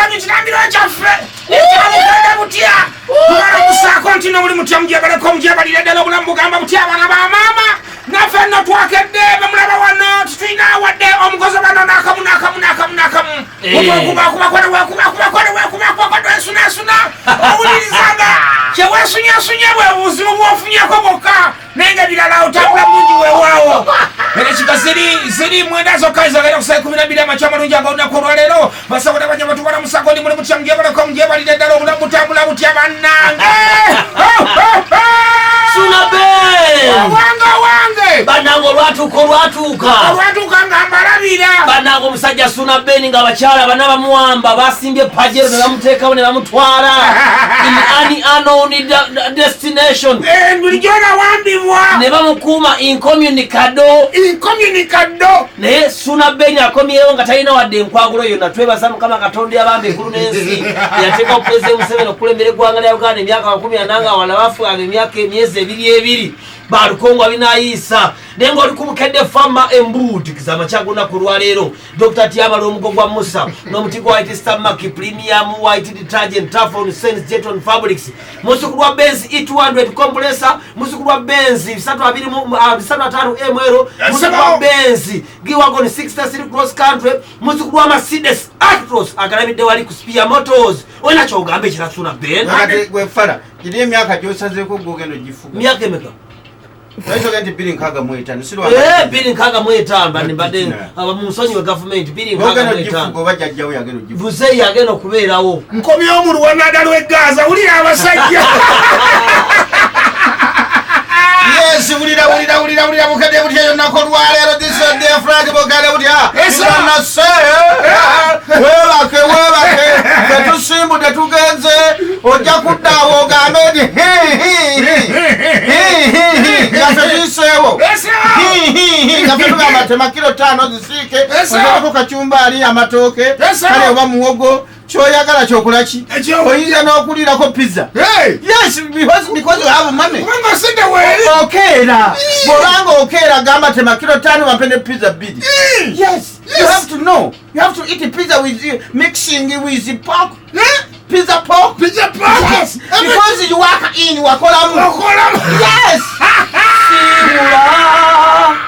Mumanyi kirambiro kyaffe ekyabuganda butya? Tubalamusaako nti nobuli mutya, mujebaleko, mujebalire ddala. Obulamu bugamba butya, abaana ba maama? Naffe nno twakedde, bemulaba wano titulina wadde omugozi bano n'akamu n'akamu n'akamu n'akamu. Wekubakubakola wekubakubakola wekubakubakola, ensunasuna owulirizanga kyewesunyasunye bwe buzibu bwofunyeko bwokka, naye nga birala otambula bulungi. Weewaawo, erekika ziri 9 zokka ezagenda kusaa 12 amakya amalungi ag'olunaku olwaleero. Basabola banya batubala musago ndi muli mutya? Mujebaleko, mujebalire ddala. Obulamu butambula butya, bannange? Suna Ben! Wange, wange! Bannange, olwatuuka, olwatuuka! Olwatuuka nga mbalabira. Bannange, omusajja Suna Ben nga abakyala bana bamuwamba, basimbye Pajero ne bamuteekawo ne bamutwala in an unknown destination. Bulijjo nawambibwa. Ne bamukuuma incommunicado. Incommunicado. Naye Suna Ben akomyewo nga talina wadde enkwagulo yonna. Twebaza Mukama Katonda yabamba eggulu n'ensi, yateekawo Pulezidenti Museveni okukulembera eggwanga lya Uganda emyaka 40, nga wala bafuanga emyaka emyezi ebiri ebiri balukongwa binayiisa. Naye ngaoli ku Bukedde Fama embuutikiza amakya gunaku olwaleero, Dr Tyabala omugo gwa Musa n'omuti gwa White Star Maki Premium White Detergent, Tafon Sense, Jeton Fabrics, musuku lwa Benz E200 compressor, musuku lwa Benz 325 ml, musuku lwa Benz G-Wagon 63 Cross Country, musuku lwa Mercedes Actros agalabidde wali ku Spear Motors. Olina kyogamba ekirasuna Ben? Kati gwe fala giri emyaka gyosazeeko gwogenda ogifuga. Myaka emeka? Oyinza nti 2065 si? 2065 bani mbadde munsonyiwe gavumenti, 2065. Ogifuga oba jjajjawo yagenda ogifuga? Buzeyi agenda okubeerawo. Nkomyewo mu luwanada lw'egaza. Wulira abasajja. Yes, wulira, wulira, wulira, wulira. Bukadde butya yonnako olwaleero? This is the Frank. Bukadde butya? Esa. Nase webake, webake, tetusimbudde, tugenze. Ojja kudda awo ogambe nti hi, hi, hi. Hi, hi, hi. Nga ffe tuyiseewo. Esa. Hi, hi, hi. Nga ffe tugamba tema kilo 5 zisiike. Esa. Oteekeko kacumbali, amatooke. Esa. Kale oba muwogo, kyoyagala kyokola ki. Oyinza n'okulirako pizza. Hey! Yes, because you have money. Kubanga sente weeri. Okeera, bw'obanga okeera, gamba tema kilo 5, bampe ne pizza 2. Yes, you have to know you have to eat pizza with mixing with pork. Pizza pork. Pizza pork. Yes, because you work in, wakolamu. Okolamu. Yes. Siibula.